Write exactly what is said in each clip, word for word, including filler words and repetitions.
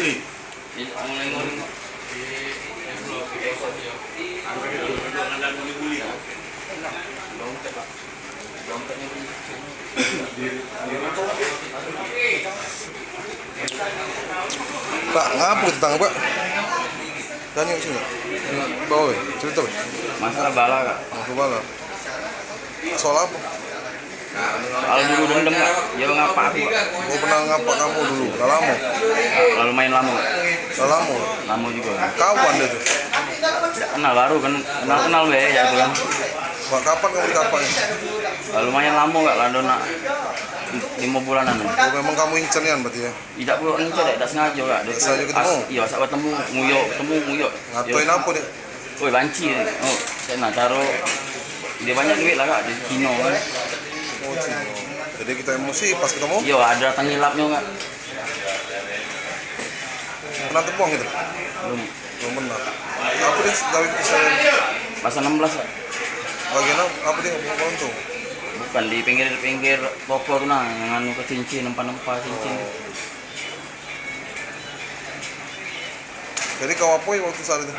Pak, ngapo kita tangkap, Pak? Tanya sini. Bawa, cerita, Pak. Masalah bala, Kak. Masalah bala. Soal apa? Soal dulu dendam, Kak. Dia ngapak aku, Kak. Oh, pernah ngapak kamu dulu? Lah lama? Lah lumayan lama, Kak. Lah lama? Lama juga. Kapan dia tu? Dak kenal, baru kan, kenal-kenal be, ya, itu kan. Wah, kapan kamu dikapak ni? Lah lumayan lama, Kak, lah ado nak lima bulanan. Oh, memang kamu incer nian berarti, ya? Idak pulo ngincer, dak, dak sengajo, Kak. Dak sengajo ketemu? Iyo, asal betemu, nguyok, betemu, nguyok. Ngatoin apo dio? Woi, banci. Oh, cak nah, caro dio banyak duit lah, Kak, di Cino kan. Oh, Cino. Jadi kita emosi pas ketemu? Iyo, ado datang ngilapnyo, Kak. Pernah temuan gitu? Belum. Belum pernah. Apo dio gawe di pasar? Pasar enam belas, Kak. Bagian apo? Apo dio? Beruntung? Bukan, di pinggir-pinggir toko tu nah, yang anu ke cincin, nempa-nempa cincin. Jadi kau apo waktu saat itu?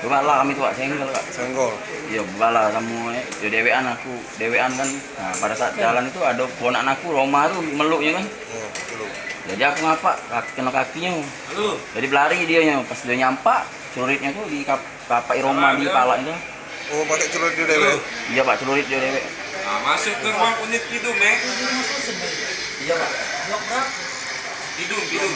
Bebala kami tu, Kak, senggol, Kak. Senggol. Iyo, bebala samo, eh, yo dewekan aku, dewekan kan. Nah, pada saat jalan itu ado ponakan aku, Roma tu meluknyo kan. Oh, betul. Jadi aku ngapak, kaki, keno kakinyo. Jadi belari dionyo, pas dio nyampak, celuritnyo tu di kap-, kapak Roma di palak itu. Oh, pakai celurit dio dewek? Iyo, Pak, celurit dio dewek. Nah, masuk ke ruang unit pidum, eh. Iyo, Pak. Pidum, pidum.